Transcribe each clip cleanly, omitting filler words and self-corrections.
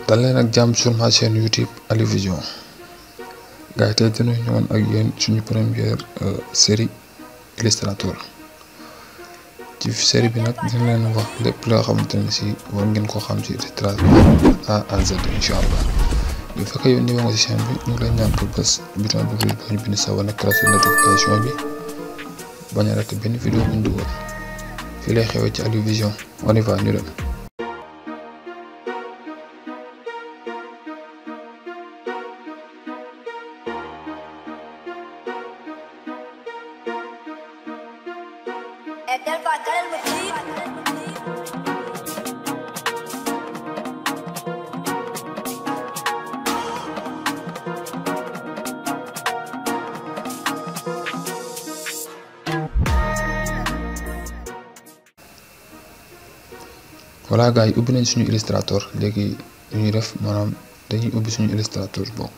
dal leen ak jàmm sur ma chaîne YouTube Aliou Vision gars yi tey dinañ ñëwoon ak yéen suñu première série Illustrator ci série bi nag dina leen wax lépp loo xamante ne si war ngeen ko xam ci Illustrator A à Z incha allah bu fekkee yow ñëw nga si chaîne bi ñu ngi lay ñaan ko bés bouton bu rouge boo ñu bind sa wane cloche de notification bi bañ a raté benn vidéo bu ñu dugal fii lay xewee ci Aliou Vision on y va ñu dem. Voilà gars yi ubbi nañ suñu Illustrator léegi lu ñuy def maanaam dañuy ubbi suñu Illustrator bokk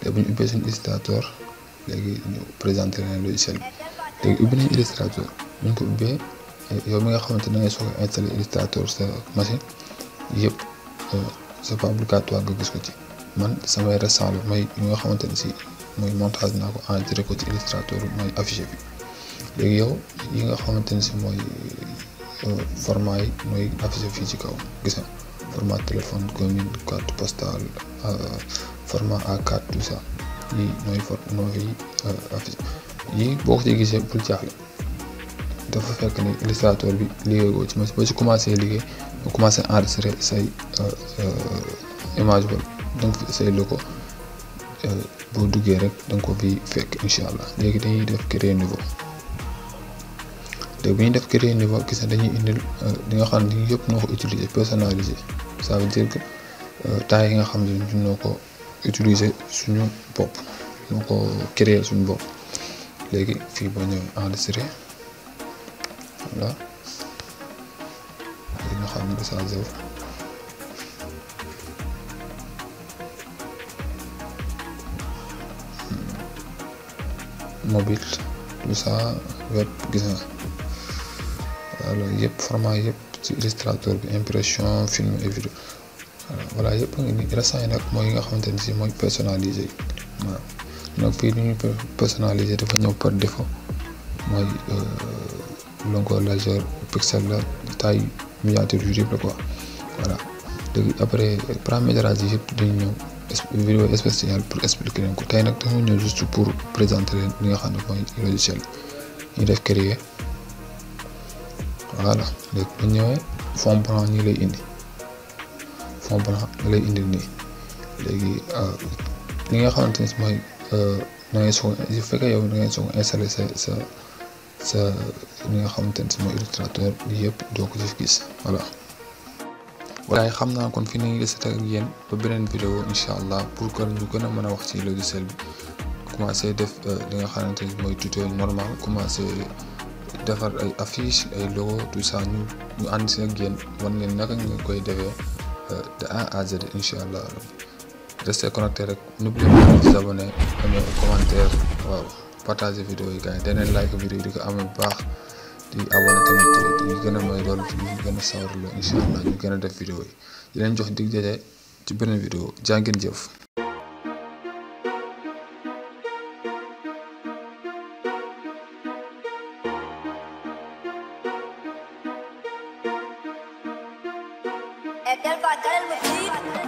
léegi bu ñu ubbee suñu Illustrator léegi ñu présenté leen logiciel bi léegi ubbi nañ Illustrator bu ñu ko ubbee yow mi nga xamante ne da ngay soog a installé Illustrator sa machine yëpp c'est pas obligatoire nga gis ko ci man samay récent la mooy yi nga xamante ne si mooy montage naa ko enregistré ko ci Illustrator mooy affiché bi léegi yow yi nga xamante ne si mooy format yi mooy affiché fii ci kaw gis nga format téléphone commune carte postale format A4 tout ça yii nooy affiché yii boo ko ci gisee bul jaaxle dafa fekk ni Illustrator bi liggéey ko ci boo ci commencé liggéey nga commencé enregistré say image ba donc say logo boo duggee rek da nga ko fi fekk incha allah léegi dañuy def créer nouveau léegi bu ñuy def créer niveau gis na dañuy indil li nga xam ne yëpp noo ko utiliser personnalisé ça veut dire que temps yi nga xam ne ñun noo ko utiliser suñu bopp noo ko créer suñu bopp léegi fii boo ñëwee enregistré voilà léegi nga xam ne message mobile tout ça web gis na alors yëpp format yëpp ci Illustrator bi impression film et vidéo voilà yëpp nga ni restant yi nag mooy yi nga xamante ne si mooy personnalisé waaw nag fii ni ñuy personnalisé dafa ñëw par défaut mooy logo largeur pixel la taille miniature yëpp la quoi voilà léegi après paramétrage yi yëpp dañu ñëw vidéo spéciale pour expliquer leen ko tey nag dañoo ñëw juste pour présenter leen li nga xam ne mooy logiciel ñu def créer voilà léegi bu ñëwee fond blanc nii lay indi fond blanc lay indi nii léegi li nga xamante ne mooy da ngay soog a fekkee yow da ngay soog a installé sa li nga xamante ne mooy Illustrator bi yëpp doo ko ci gis voilà. waaye xam naa kon fi nañu gisate ak yéen ba beneen vidéo incha allah pour que ñu gën a mën a wax ci logiciel bi commencé def li nga xamante ne mooy tutoriel normal commencé. defar ay affiche ay logo tout ça ñu ànd si ak yéen wan leen naka nga koy defee de A à Z incha allah restez connecté rek n'oubliez pas de vous abonner aimer commentaire waaw partager vidéo yi gars yi daneen like vidéo yi di ko amee bu baax di abonné tamit di gën a may loolu di gën a sawarloo incha allah ñu gën a def vidéo yi di leen jox dig daje ci beneen vidéo jaa ngeen jëf. Del Valle del